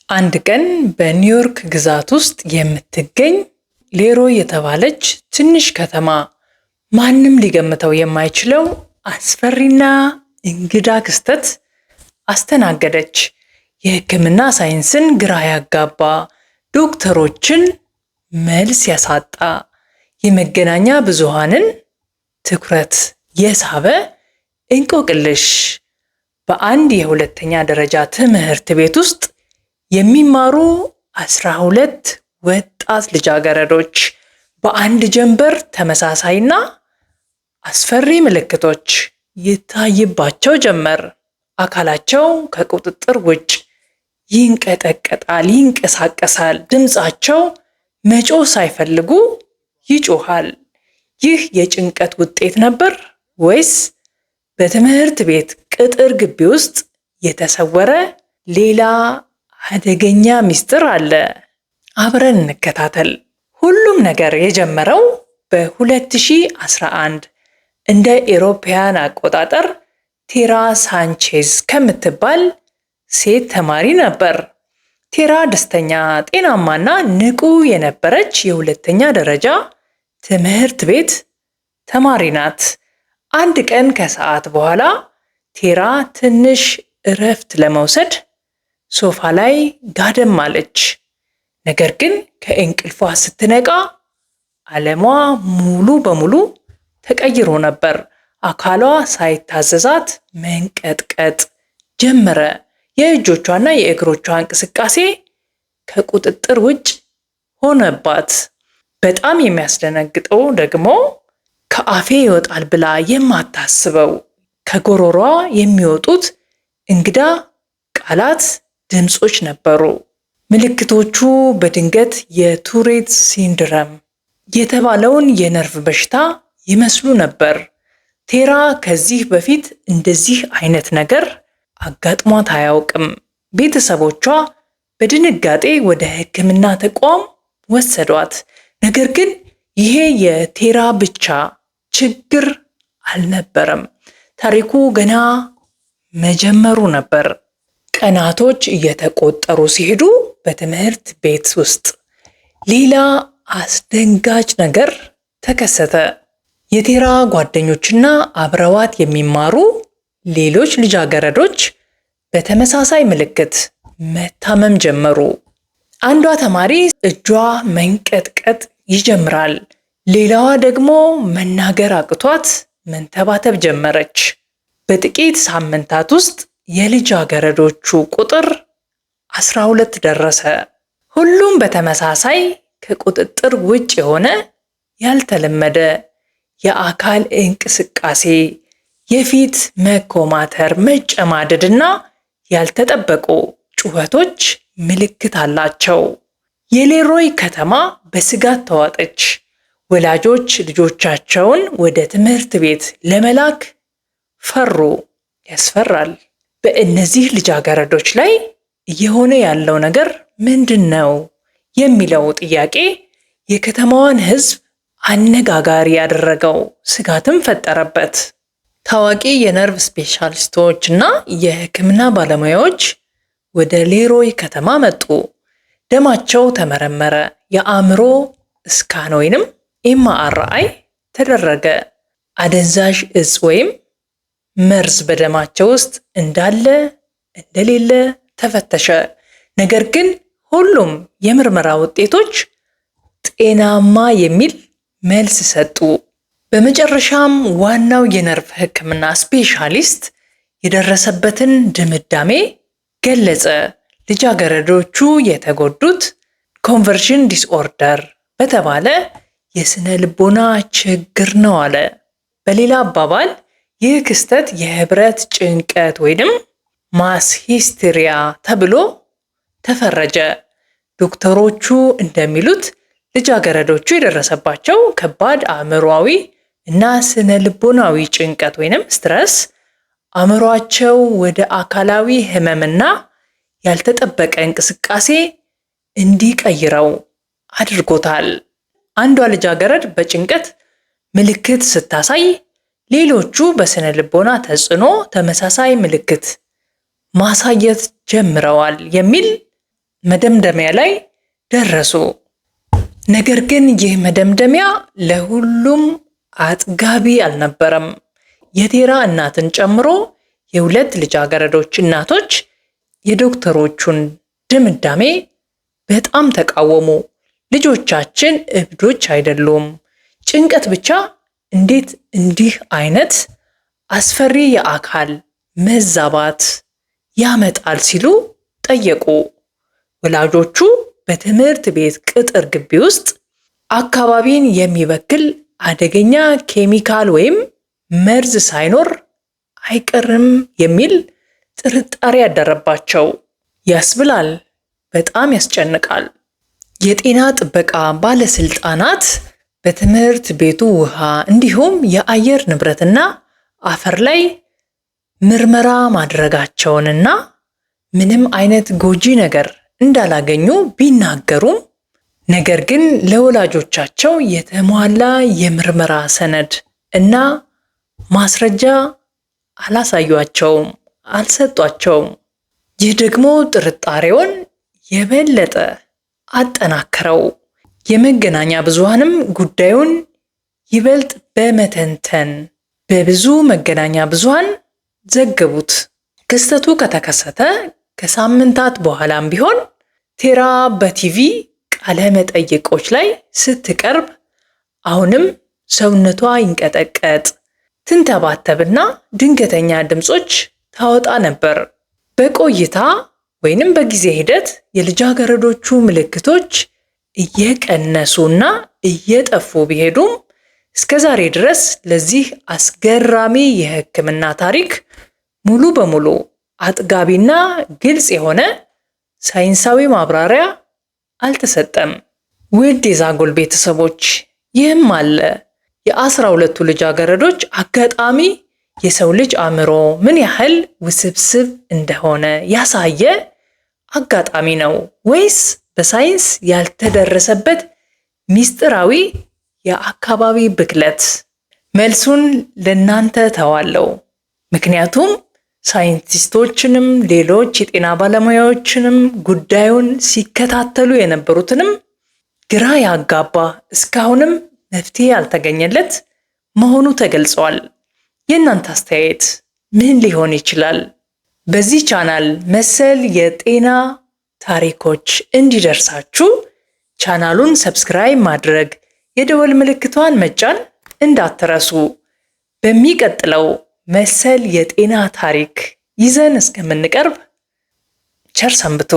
አንድ ቀን በኒውዮርክ ግዛት ውስጥ የምትገኝ ሌሮይ የተባለች ትንሽ ከተማ ማንም ሊገምተው የማይችለው አስፈሪና እንግዳ ክስተት አስተናገደች። የሕክምና ሳይንስን ግራ ያጋባ፣ ዶክተሮችን መልስ ያሳጣ፣ የመገናኛ ብዙሃንን ትኩረት የሳበ እንቆቅልሽ። በአንድ የሁለተኛ ደረጃ ትምህርት ቤት ውስጥ የሚማሩ 12 ወጣት ልጃገረዶች በአንድ ጀንበር ተመሳሳይና አስፈሪ ምልክቶች ይታይባቸው ጀመር። አካላቸው ከቁጥጥር ውጭ ይንቀጠቀጣል፣ ይንቀሳቀሳል። ድምፃቸው መጮህ ሳይፈልጉ ይጮሃል። ይህ የጭንቀት ውጤት ነበር ወይስ በትምህርት ቤት ቅጥር ግቢ ውስጥ የተሰወረ ሌላ አደገኛ ምስጢር አለ? አብረን እንከታተል። ሁሉም ነገር የጀመረው በ2011 እንደ ኤሮፓያን አቆጣጠር ቴራ ሳንቼዝ ከምትባል ሴት ተማሪ ነበር። ቴራ ደስተኛ፣ ጤናማና ንቁ የነበረች የሁለተኛ ደረጃ ትምህርት ቤት ተማሪ ናት። አንድ ቀን ከሰዓት በኋላ ቴራ ትንሽ እረፍት ለመውሰድ ሶፋ ላይ ጋደም አለች። ነገር ግን ከእንቅልፏ ስትነቃ ዓለሟ ሙሉ በሙሉ ተቀይሮ ነበር። አካሏ ሳይታዘዛት መንቀጥቀጥ ጀመረ። የእጆቿና የእግሮቿ እንቅስቃሴ ከቁጥጥር ውጭ ሆነባት። በጣም የሚያስደነግጠው ደግሞ ከአፌ ይወጣል ብላ የማታስበው ከጎሮሯ የሚወጡት እንግዳ ቃላት፣ ድምፆች ነበሩ። ምልክቶቹ በድንገት የ Tourette syndrome የተባለውን የነርቭ በሽታ ይመስሉ ነበር። ቴራ ከዚህ በፊት እንደዚህ አይነት ነገር አጋጥሟት አያውቅም። ቤተሰቦቿ በድንጋጤ ወደ ሕክምና ተቋም ወሰዷት። ነገር ግን ይሄ የቴራ ብቻ ችግር አልነበረም። ታሪኩ ገና መጀመሩ ነበር። ቀናቶች እየተቆጠሩ ሲሄዱ በትምህርት ቤት ውስጥ ሌላ አስደንጋጭ ነገር ተከሰተ። የቴራ ጓደኞችና አብረዋት የሚማሩ ሌሎች ልጃገረዶች በተመሳሳይ ምልክት መታመም ጀመሩ። አንዷ ተማሪ እጇ መንቀጥቀጥ ይጀምራል። ሌላዋ ደግሞ መናገር አቅቷት መንተባተብ ጀመረች። በጥቂት ሳምንታት ውስጥ የልጃገረዶቹ ቁጥር 12 ደረሰ። ሁሉም በተመሳሳይ ከቁጥጥር ውጭ የሆነ ያልተለመደ የአካል እንቅስቃሴ፣ የፊት መኮማተር፣ መጨማደድ እና ያልተጠበቁ ጩኸቶች ምልክት አላቸው። የሌሮይ ከተማ በስጋት ተዋጠች። ወላጆች ልጆቻቸውን ወደ ትምህርት ቤት ለመላክ ፈሩ። ያስፈራል። በእነዚህ ልጃገረዶች ላይ እየሆነ ያለው ነገር ምንድን ነው የሚለው ጥያቄ የከተማዋን ሕዝብ አነጋጋሪ ያደረገው፣ ስጋትም ፈጠረበት። ታዋቂ የነርቭ ስፔሻሊስቶች እና የሕክምና ባለሙያዎች ወደ ሌሮይ ከተማ መጡ። ደማቸው ተመረመረ። የአእምሮ scan ወይንም MRI ተደረገ። አደንዛዥ እጽ ወይም መርዝ በደማቸው ውስጥ እንዳለ እንደሌለ ተፈተሸ። ነገር ግን ሁሉም የምርመራ ውጤቶች ጤናማ የሚል መልስ ሰጡ። በመጨረሻም ዋናው የነርቭ ሕክምና ስፔሻሊስት የደረሰበትን ድምዳሜ ገለጸ። ልጃገረዶቹ የተጎዱት conversion disorder በተባለ የስነ ልቦና ችግር ነው አለ። በሌላ አባባል ይህ ክስተት የህብረት ጭንቀት ወይንም mass hysteria ተብሎ ተፈረጀ። ዶክተሮቹ እንደሚሉት ልጃገረዶቹ የደረሰባቸው ከባድ አእምሯዊ እና ስነ ልቦናዊ ጭንቀት ወይንም stress አእምሯቸው ወደ አካላዊ ህመምና ያልተጠበቀ እንቅስቃሴ እንዲቀይረው አድርጎታል። አንዷ ልጃገረድ በጭንቀት ምልክት ስታሳይ፣ ሌሎቹ በስነ ልቦና ተጽዕኖ ተመሳሳይ ምልክት ማሳየት ጀምረዋል የሚል መደምደሚያ ላይ ደረሱ። ነገር ግን ይህ መደምደሚያ ለሁሉም አጥጋቢ አልነበረም። የቴራ እናትን ጨምሮ የሁለት ልጃገረዶች እናቶች የዶክተሮቹን ድምዳሜ በጣም ተቃወሙ። ልጆቻችን እብዶች አይደሉም፣ ጭንቀት ብቻ እንዴት እንዲህ አይነት አስፈሪ የአካል መዛባት ያመጣል ሲሉ ጠየቁ። ወላጆቹ በትምህርት ቤት ቅጥር ግቢ ውስጥ አካባቢን የሚበክል አደገኛ ኬሚካል ወይም መርዝ ሳይኖር አይቀርም የሚል ጥርጣሬ ያደረባቸው ያስብላል። በጣም ያስጨንቃል። የጤና ጥበቃ ባለስልጣናት በትምህርት ቤቱ ውሃ እንዲሁም የአየር ንብረትና አፈር ላይ ምርመራ ማድረጋቸውንና ምንም አይነት ጎጂ ነገር እንዳላገኙ ቢናገሩም ነገር ግን ለወላጆቻቸው የተሟላ የምርመራ ሰነድ እና ማስረጃ አላሳዩአቸውም፣ አልሰጧቸውም። ይህ ደግሞ ጥርጣሬውን የበለጠ አጠናከረው። የመገናኛ ብዙሃንም ጉዳዩን ይበልጥ በመተንተን በብዙ መገናኛ ብዙሃን ዘገቡት። ክስተቱ ከተከሰተ ከሳምንታት በኋላም ቢሆን ቴራ በቲቪ ቃለ መጠይቆች ላይ ስትቀርብ አሁንም ሰውነቷ ይንቀጠቀጥ፣ ትንተባተብና ድንገተኛ ድምፆች ታወጣ ነበር። በቆይታ ወይንም በጊዜ ሂደት የልጃገረዶቹ ምልክቶች እየቀነሱና እየጠፉ ቢሄዱም እስከ ዛሬ ድረስ ለዚህ አስገራሚ የሕክምና ታሪክ ሙሉ በሙሉ አጥጋቢና ግልጽ የሆነ ሳይንሳዊ ማብራሪያ አልተሰጠም። ውድ የዛጎል ቤተሰቦች፣ ይህም አለ የ12ቱ ልጃገረዶች አጋጣሚ የሰው ልጅ አእምሮ ምን ያህል ውስብስብ እንደሆነ ያሳየ አጋጣሚ ነው ወይስ በሳይንስ ያልተደረሰበት ሚስጥራዊ የአካባቢ ብክለት? መልሱን ለእናንተ ተዋለው። ምክንያቱም ሳይንቲስቶችንም ሌሎች የጤና ባለሙያዎችንም ጉዳዩን ሲከታተሉ የነበሩትንም ግራ ያጋባ፣ እስካሁንም መፍትሄ ያልተገኘለት መሆኑ ተገልጿል። የእናንተ አስተያየት ምን ሊሆን ይችላል? በዚህ ቻናል መሰል የጤና ታሪኮች እንዲደርሳችሁ ቻናሉን subscribe ማድረግ፣ የደወል ምልክቷን መጫን እንዳትረሱ። በሚቀጥለው መሰል የጤና ታሪክ ይዘን እስከምንቀርብ ቸር ሰንብቱ።